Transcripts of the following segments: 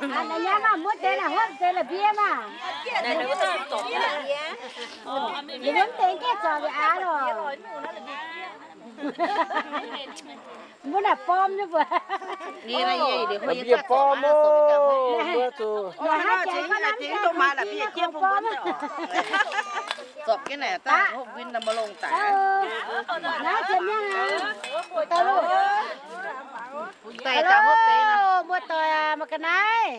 Naaiv nyei maah, muoz deix naaic hopv deix la'mbie maah. Liuz wuov deix gaeqv zorc liuz aqv lorqc. Mbuo naaic form nyei mbuo. La'mbie form oc, mbuo zuqc. Zorpc jienv naaic daaih hopv win nor maiv longx daic. Naaiv jien nyei aqv. Daaih hopv deix nor. Muoz-doic aac, mangc gaax naaiv.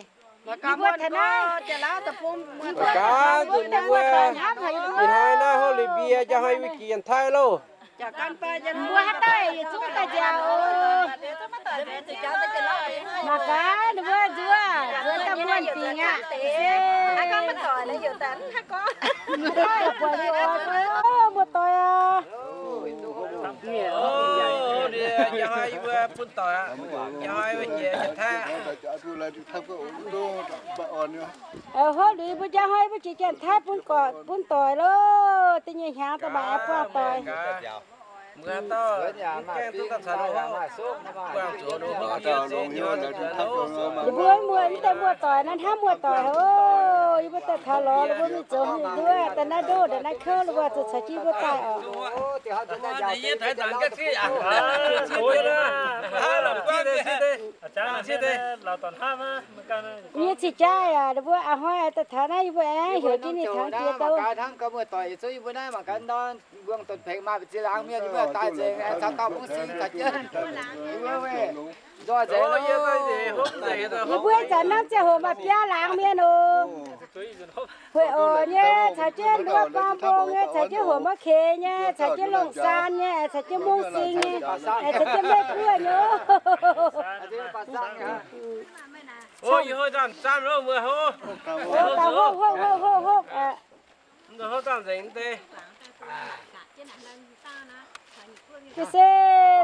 Mangc gaax, mbuo taux naaiv, mangc gaax, nzunc mbuo ih hnoi naaiv hopv liuz mbie, njang hnoi mbuo jiex Janx-Taiv loh. Mbuo haaix dauh yietc zungv daaih nziaauc oc. Mangc gaax ninh mbuo nzuonx, nzuonx daaih muonh dingc aqv. Muoz-doic aac. Njang hnoi yie mbuo bun doic aqv. Njang hnoi mbuo jiex Janx-Taiv. Hopv liuz mbuo njang hnoi mbuo jiex Janx-Taiv bun gorqv bun doic loh. Da'nyeic hnyangx daaih mangc buangh doic. Ninh mbuo muoz mv deix muoz-doic naaiv hnamv muoz-doic oc. Yie mbuo daaih taux lorz ninh mbuo mingh zoux hungh nduov, daaih naaiv ndoh ndongc naaiv kouv, ninh mbuo zuqc caux jienv mbuo daaih oc. Yie cingx jaaix aac, ninh mbuo a'hnoi daaih taux naaiv yie mbuo aengx heuc jienv ninh taux jiex daaih. Yie mbuo zanc naaiv ziangh hoc maaih biaa laangz mienh oc. Hueic oc nyei caux jienv nduov Guaang Mbong nyei, caux jienv Hoc Maiv Keix nyei, caux jienv Longc Saan nyei, caux jienv Mungv Sing nyei, caux jienv Meiv Guoqv nyei. Hoqv, hoqv, hoqv, hoqv, hoqv. Se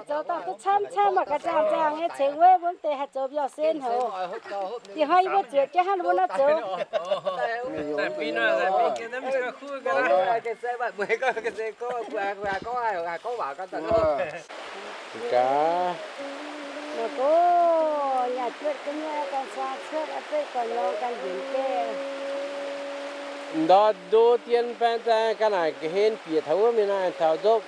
zoux daaih duqv camv camv mangc gaax, nzangc nzangc nyei cengx weiv mbuo mv deix haih zoux mbiauh sen haic. Ih hnoi yie mbuo zuotc jienv hnangv ninh mbuo nor zoux. Gaax, mangc gaax, nyaah juotv ga'nyuoqv ganh suang cuotv, beiv gorx-nyorng ganh njiec gaeqv. Ndortv ndo dien baeng zaang ga'naaic ga'hlen bieqc taux wuov mingh naaiv taux nzopv.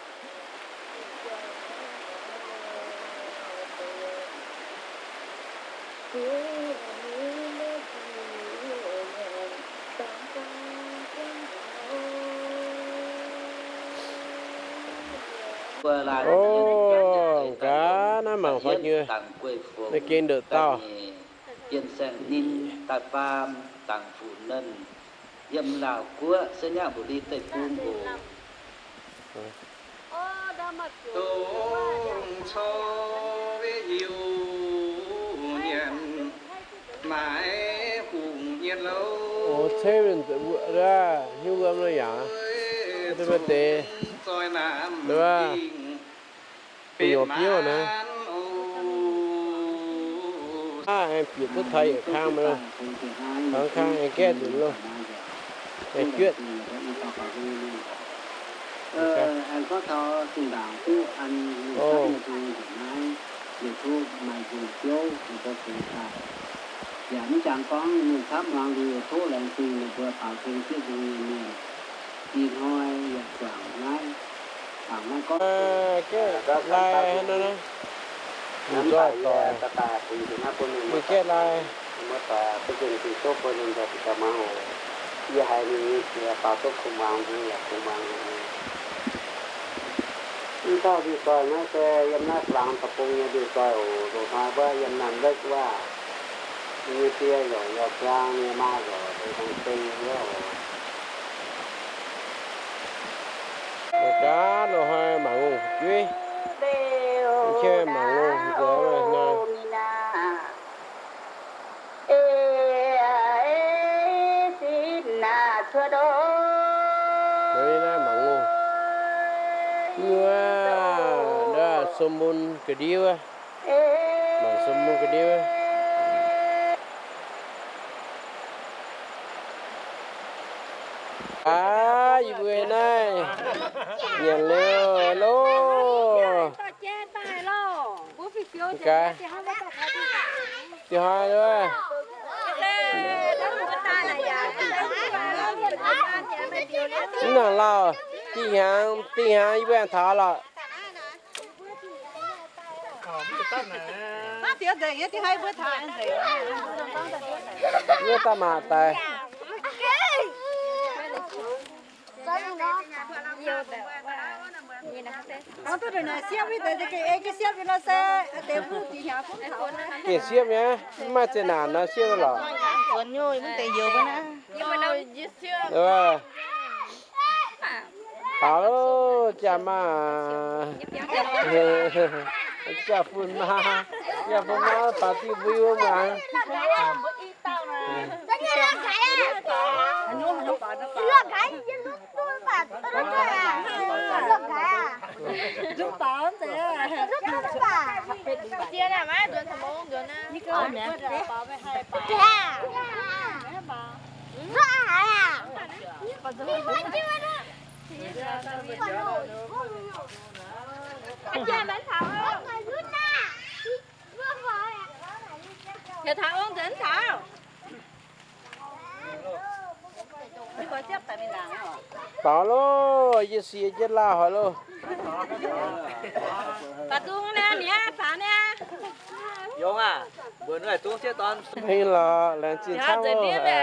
Ov, gaax naaiv mangc fai nyei, naaiv gengh ndouc dauh. Jienv saeng ninh daaih baamh dangc fuc nernh yiem Laauv guoqv se nyangv mbuoqc li deic-bung oc. Dongh cou hiuv nyanc maaiz hungh nyienh louh. Ov, ceix hiuv wuom lo yaac, deix, deix, deix, gu'nyuoz biouv naaiv. Aav, aengx bieqc duqv taux yietc kang mv, taux kang aengx gaeqv nzunc loh, aengx juotv. Yaac mv jangx gorngv mienh camv muangx liuz tov laengz zingh ninh mbuo baaux teng zieqv nzung nyei mienh. Ih hnoi yaac juangc naaiv, juangc naaiv gorngv, gaeqv lai hnangv naaiv, mingh nzoih doic, mingh gaeqv lai. Yie haiz ninh nyei jiex baaux duqv kungx muangx, ninh yaac kungx muangx nyei. Mv dauh ndiuh doic naaiv se yiem naaiv Flaangx Deic-Bung nyei ndiuh doic oc. Loz-hnoi wuov yiem Naamh Lekv wuov, ninh nyei die yaac yauh ziang, ninh nyei maa yaac deix dangh deng wuov oc. Mangc gaax loz-hnoi mangc lungh fu'jueiv, mangc lungh nzengc nor. Mangc lungh, wuov, sou mun ga'ndiev wuov, mangc sou mun ga'ndiev wuov. Aav, yie mbuo naaiv nyanc liuz loh. Gaax, dih hnoi wuov. Mv nangc lauh, dih hnyangx, dih hnyangx yie mbuo aengx taux lorqc. Wuov daaih maac daaih. Gengh siepv nyei, mv maaih zeqc naanc nor siepv lorqc. Baaux, jaa-maah, jaa-fun maah, jaa-fun maah, baaux diuh mbuo wuov muangx. Heuc taux ong nzengc taux. Baaux loh, yie sie jienv laah hoic loh. Baac dungx niaa, niaa, baac niaa. Yungz aah, mbuo nuov dungx sieqv dorn. Heng lorqc, laengz zingh camv oc.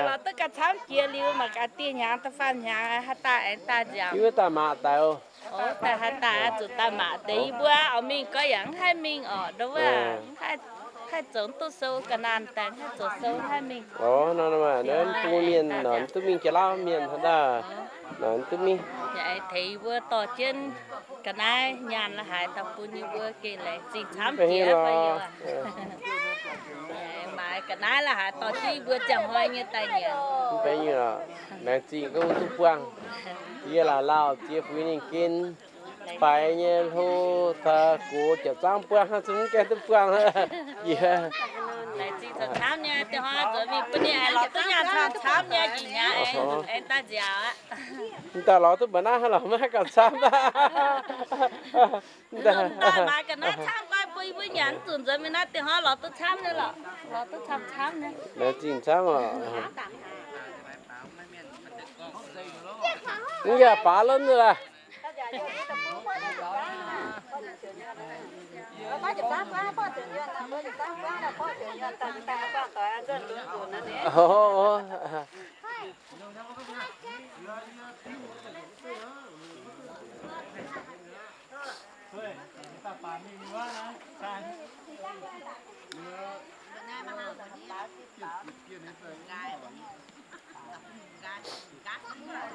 Lorz duqv gauh camv jiex liuz, mangc gaax dieh hnyangx da'faam hnyangx haaix dauh aengx daaih nziaauc. Yie wuov daaih maah daaih oc. Daaih haaix daaih zuqc daaih maah deix. Yie mbuo oix mingh gorngv yaac mv haih mingh orqc, ndo wuov. Haih zoux duqv sou ga'naanh daaih mv haih zoux sou mv haih mingh. Orv, nor mv bung mienh nor mv duqv mingh, jaax-lauv mienh hnangv naaic nor mv duqv mingh. Yaac tengx yie mbuo dorh jienv ga'naaiv nyaanh la'haaix daaih bun yie mbuo gengh laengz zingh camv jiex fai yaac. Maaiz ga'naaiv la'haaix dorh jienv yie mbuo ziangh hnoi nyei daaih nyanc. Mv baac laengz zingh gorngv mv duqv buangh. Yie laaix lauh ziex fuix ninh gen faix nyei hlo, taux gox ziepc zangv buangh hnangv, zungv mv gaengh duqv buangh. Yie laengz zingh camv nyei, da'hnoi nzuonx mingh bun ninh aengx lorz duqv nyaanh camv-camv nyei njiec hnyangx aengx daaih nziaauc aqv. M'daaih lorz duqv mba'naaiv hnangv lorz maiv gauh camv. M'daaih maaiz ga'naaiv camv guai bun yie mbuo nyanc, mv zuqc nzuonx mingh naaiv da'hnoi lorz duqv camv nyei lorqc, lorz duqv camv-camv nyei. Laengz zingh camv oc. Mv yaac baax lov nzunc laaih.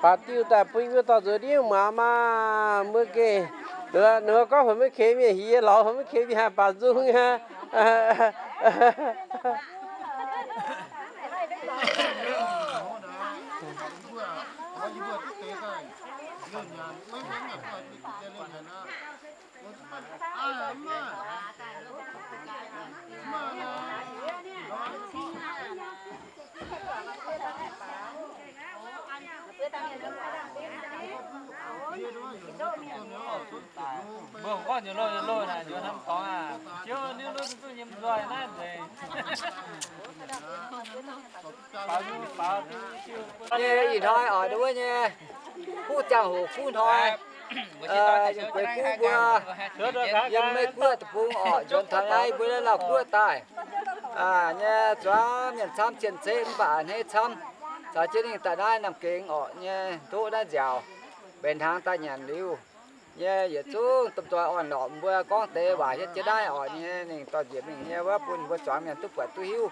Baac diuh daaih bun yie mbuo dorh nzuonx ndiev muangx maah, mbuo gengh, ninh mbuo gorngv fai maiv keix mienh hingx, lorz fai maiv keix mienh haih baac nzung aqv. Mbuo gorngv nyouz loh nyouz loh naaic, nyouz hnamv dorngx aac, ziouc niuv luv duqv nyei nzoih naaiv nzengc. Nyei ih hnoi oix nduov nyei, kuv ziangh hoc kuv hnoi, yiem gueix kuv mbuo, yiem Meiv Guoqv deic-bung orqc, nzuonx taux naaiv mbuo Lauh Guoqv daaih nyei zuangx mienh camv cien-ceqv mv baac a'hneiv camv, caux jienv ninh daaih naaiv Namh Gengx orqc nyei ndoqv naaiv nziaauc, mbenc hnaangx daaih nyanc liuz nyei yietc zungv domh nzoih orn-lorqc, mbuo gorngv deix waac hietv jienv naaiv orqc nyei, ninh dorh njiec mingh nyei wuov bun mbuo zuangx mienh duqv buatc duqv hiuv.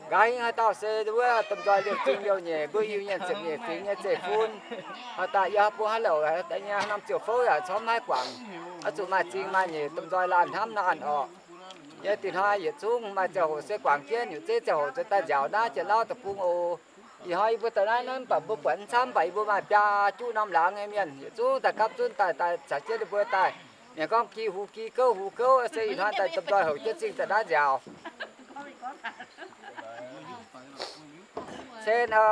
Nqa'haav haaix dauh se wuov domh nzoih liouh zingh liouh nyeic, mbuo Iu-Mienh ziepc nyeic fingx nyei zeiv-fun, haaix daaih yiem bung haaix louc nyei norm ziouc fouv yaac corc maiv guangc, oix zuqc maaih zingh maaih nyeic domh nzoih laanh hnamv laanh orqc. Yie dingc hnoi yietc zungv maaih ziangh hoc se guangc jienv, yietc zungv ziangh hoc se daaih nziaauc naaiv Janx-Lauv deic-bung oc. Ih hnoi yie mbuo daaih naaiv mv baac mbuo buatc mv camv, mv baac yie mbuo maaih biaa juqv norm laangz nyei mienh yietc zungv daaih gapv zunv daaih, daaih caux jienv ninh mbuo daaih. Mienh gorngv gi hu gi, gouv hu gouv, se ih hnoi daaih domh nzoih houc jienv zingh daaih naaiv nziaauc. Cen haic,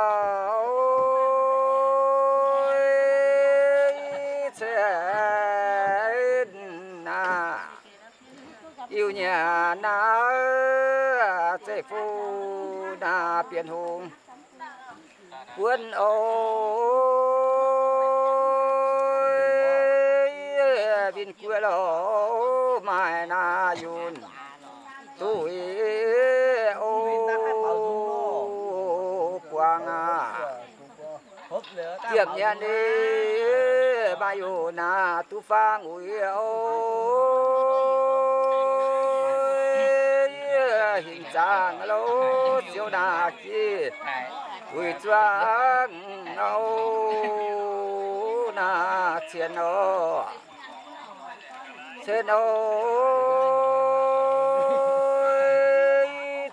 cen aac, Iu-Mienh naaiv, zeiv-fun naaiv, Bienh Hungh buonv oc. Win guoqv loh, maaih naaiv yunh duqv o buangh aqv. Diemv nyanc ni, maaih yunh naaiv duqv fangx uix o. Hinc zaangc loh, ziouc naaiv jiex uix zuangx o, naaiv cien o. Cen o,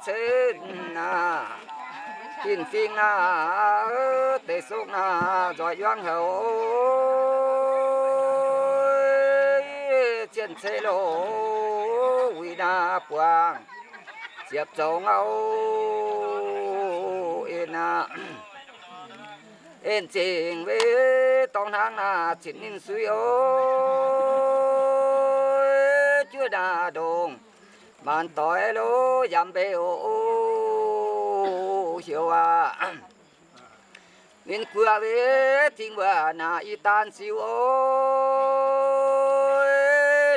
cen aac, din fingx aac, deix sokv aac, nzoih yuangv houc, cien ceix loh, wuic naaiv buangh ziepc zoux ngau en aac. En zingh weic dorngx hnangv naaic cin ninh suiv o, juov naaic ndongc maanc doic loh yaac mbeix o, heuc aac. Ninh guoqv weic dingh wuov naaic i daan siou o,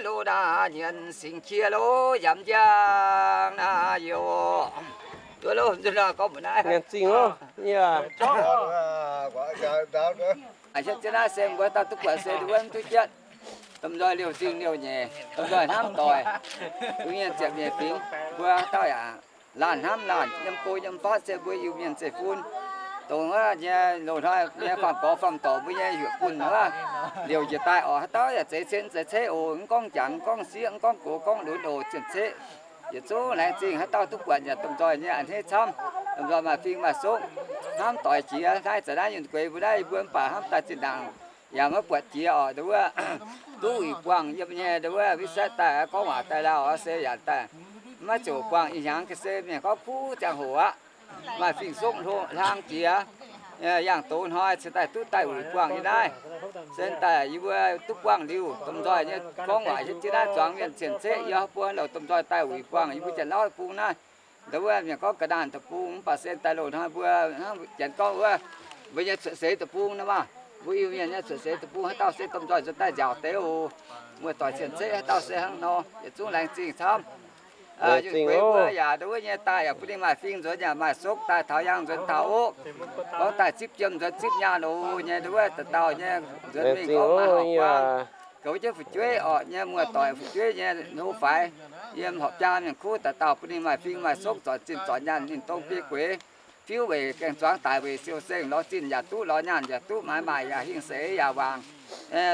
loh naaic nyienz singx qiex loh yaac njang naaic youh. Duqv loh, gorngv mbuo naaiv. Nyanc zingh oc. Aa, hietv jienv naaiv se mbuo dauh duqv buatc se wuov mv duqv jienv. Domh nzoih liouh zingh liouh nyeic, domh nzoih hnamv doic, Iu-Mienh ziepc nyeic fingx, mbuo dauh yaac laanh hnamv laanh, yiem go yiem fatv se mbuo Iu-Mienh zeiv-fun. Dongh wuov nyei loz-hnoi nyei faam-gorx faam-dorc mbuo nyei heuc bun wuov, liouh njiec daaih oc, haaix dauh yaac zeiz cen zeiz ceiv oc, mv gorngv jangx, mv gorngv sieqv, mv gorngv gox, gorngv lunx oc, cien ceiv. Yietc zungv laengz zingh haaix dauh duqv buatc yaac domh nzoih nyei a'hneiv camv, domh nzoih maaih fing maaih sokv, hnamv doic jiex. Naaiv zanc naaiv yunh gueix mbuo naaiv yie mbuo mv baac hnamv daaih zinh ndaangc yaac maiv buatc jiex oc. Nduov wuov, duqv wuic buangh yiem nyei nduov wuov, witv saeqv daaih gorngv waac daaih lauh se yaac daaih maiv ziouc buangh ih hnyangx ga'sie mienh gorngv kuv ziangh hoc aqv. Maaih fing sokv hlo hlang jiex, yangh doz hnoi cingx daaih duqv daaih wuic buangh yie naaiv. Se daaih yie mbuo duqv buangh liuz, domh nzoih nyei gorngv waac hietv jienv naaiv zuangx mienh cien-ceqv yie mbuo louc domh nzoih daaih wuic buangh yie mbuo Janx-Lauv bung naaiv. Nduov wuov mienh gorngv ga'naanh deic-bung mv baac se daaih loz-hnoi mbuo hnangv Janx gorngv wuov, mbuo nyei cuotv seix deic-bung naaiv maah. Mbuo Iu-Mienh nyei cuotv seix deic-bung haaix dauh se domh nzoih nzuonx daaih nziaauc deix oc. Muoz-doic cien-ceqv haaix dauh se hnangv nor, yietc zungv laengz zingh camv. Yunh gueix mbuo yaac nduov wuov nyei daaih yaac bun ninh maaih fing nzuonx yaac maaih sokv daaih taux yangh nzuonx taux oqv. Gorngv daaih zipv jiem nzuonx zipv nyaanh oc nyei nduov wuov dauh dauh nyei nzuonx mingh gorngv maaih horpc buang goux jienv fu'jueiv orqc nyei muoz-doic fu'jueiv nyei hlo faix yiem horpc jaa mienh kuv dauh dauh bun ninh maaih fing maaih sokv zorc zinh zorc nyaanh ninh dongh biei gueix fiuv weic gaeng-zuangx daic weic siou-seng lorz zinh yaac duqv lorz nyaanh yaac duqv maaiz maaic yaac hingh seix yaac wangc.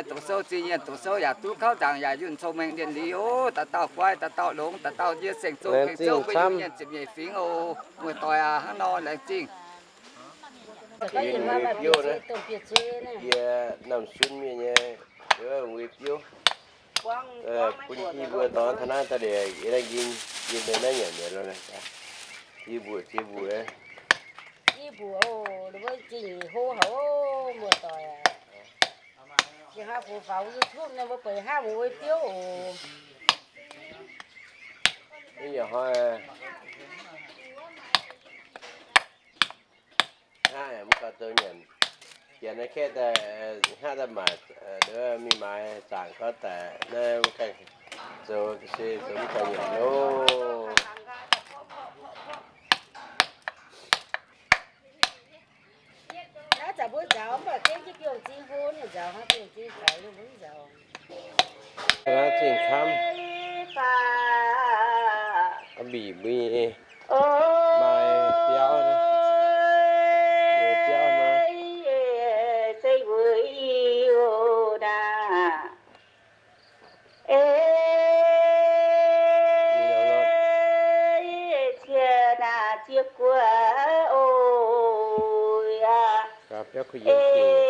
Doqc sou zingh yienh doqc sou yaac duqv kauv nzaangc yaac yunh cong-mengh lienh liz oc. Dauh dauh guai dauh dauh longx dauh dauh yie seng zong gaeng zouv mbuo Iu-Mienh ziepc nyeic fingx oc. Muoz-doic aac hnangv nor laengz zingh. Yie norm sun mienh nyei, wuov biouv, bun yie mbuo dorngx taux naaiv daaih liuz, yie naaiv njien, njien deix naaiv nyanc mi'aqv lo. Ziex mbuoqc, ziex mbuoqc. Ziex mbuoqc oc, ninh mbuo zingh hlo haic oc, muoz-doic aac. Yie hnamv fungx faaux YouTube naaiv mbuo buatc hnangv muoz biouv oc. Hnangv yaac mv gaux zoux nyanc. Janx naaiv kaeqv daaih, hnangv daaih maaic, mingh maaiz zaangc gorngv daaih naaiv mv gaengh zoux se zoux mv gaux nyanc loh. Naaiv zanc mbuo nzaaux mv baac gengh jienv biouv-zing hlo nyei nzaaux hnangv, biouv-zing faix nyei mbuo mv nzaaux. Naaiv zingh camv. Mbic mbuo nyei maaih biauv, biauv nor. Cie naaic ziex guoqv oc, aa. Biauv kuh yiem dingc.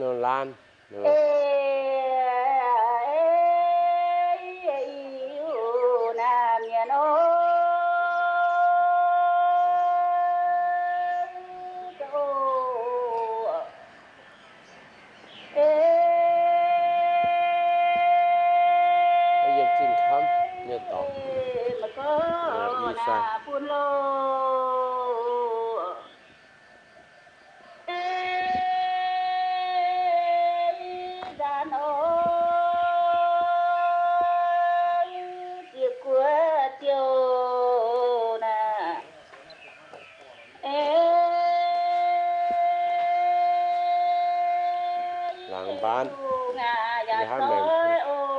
Nor laan. Loh. Eix, nzanc oc, ziec guoqv ziouc naaic. Eix, laangz mbaan, yaac zoih oc,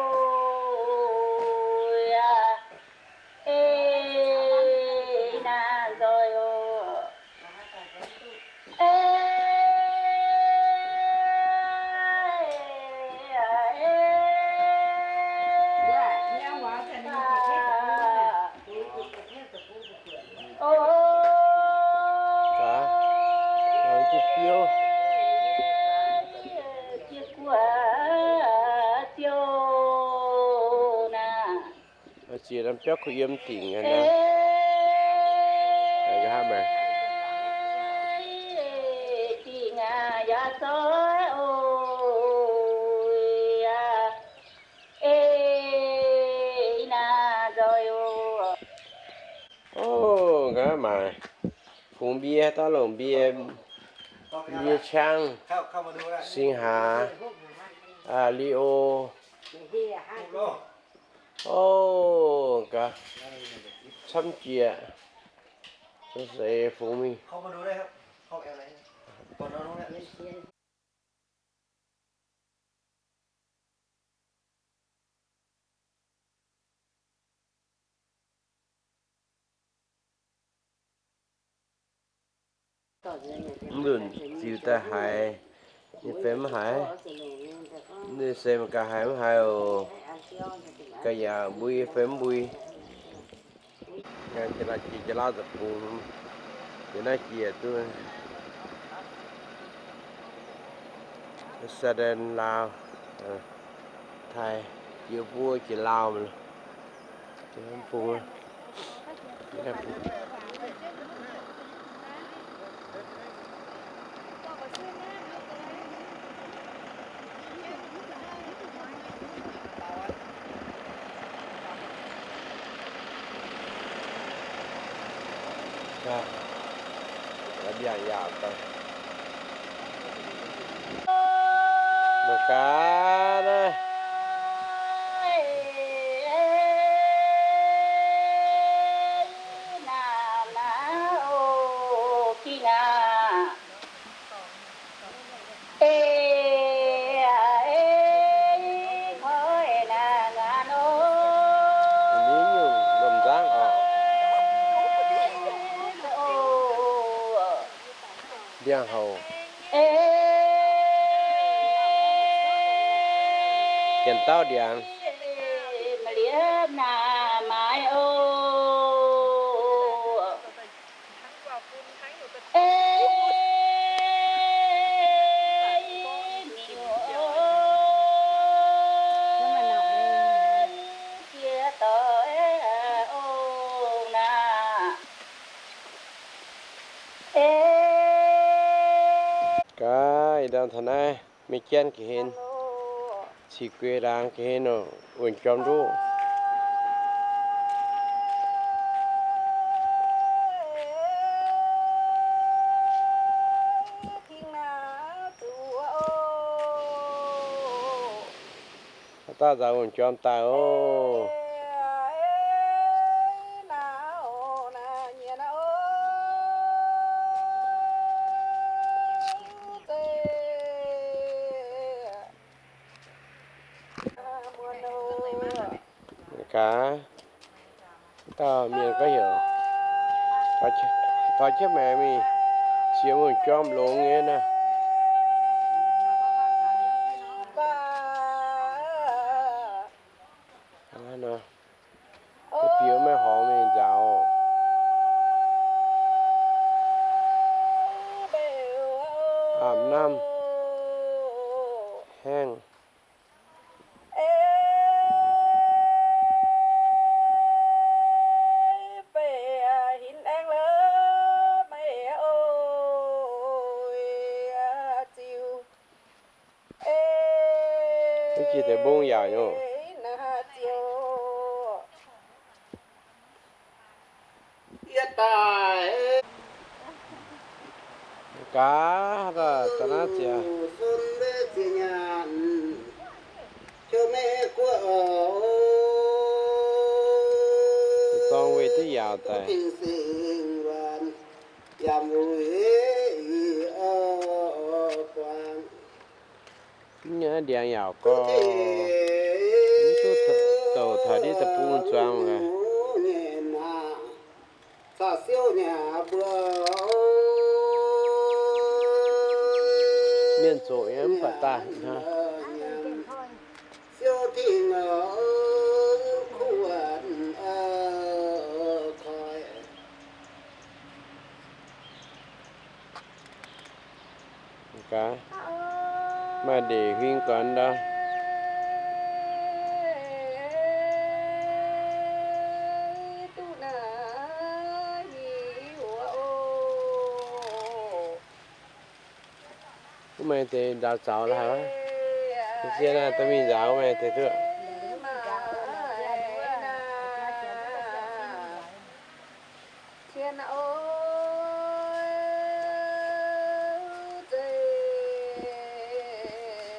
yaac. Eix, naaic nzoih oc. Eix, eix, oc. Gaax, laangz jiex biouv. Ziec guoqv ziouc naaic. Ziex norm biauv kuh yiem dingc aqv naaiv. Dingc aqv, yaac zoih oc, yaac. Eix, naaic nzoih oc. Oc, nqa'haav maaic fungx mbie, dauh longc mbie, mbie ciang, singx haax, aa, li o. Oc, gaax, camv jiex, se seix fungx mingh. Mv nzunc ziux daaih haiz, ninh feix mv haiz. Ninh se mv gaax haiz mv haiz oc. Gaax yaac mbui feix mv mbui. Jiex lauh, jiex jiex lauh deic-bung, jiex naaiv jiex duqv Saadien, Laauv, Taiv, jiex mbuo jiex Laauv. Mangc gaax naaiv. Ndiangx-hoc, janx-dauh ndiangx. Gaax, ih ndorm taux naaiv, mienh jienv ga'hlen, cih gueix laangz ga'hlen oc, wuonh jorm nduqv. Haaix dauh nzaaux wuonh jorm daaih oc. Gaax, dauh mienh gorngv heuc taux jienv maengx mingh, ziex wuonh jorm longx nyei naaiv. Biux maiv horngz mingh nzaaux. Aapv namv haengh. Mv jiex deix mbong yaauc nyei. Gaax, daaih naaiv ziec. Zorng weih duqv yaauc daic. Mv nyei ndiangx yaauc gorx, mv duqv douc taux ndiev deic-bung zuangx aqv. Mienh zoqc nyei mv baac daaih hnangv. Gaax, maaih ndeic huing gorn ndau. Wuov meih deix nzaaux zaux laaix, zien naaiv da'mingh nzaaux meih deix duqv.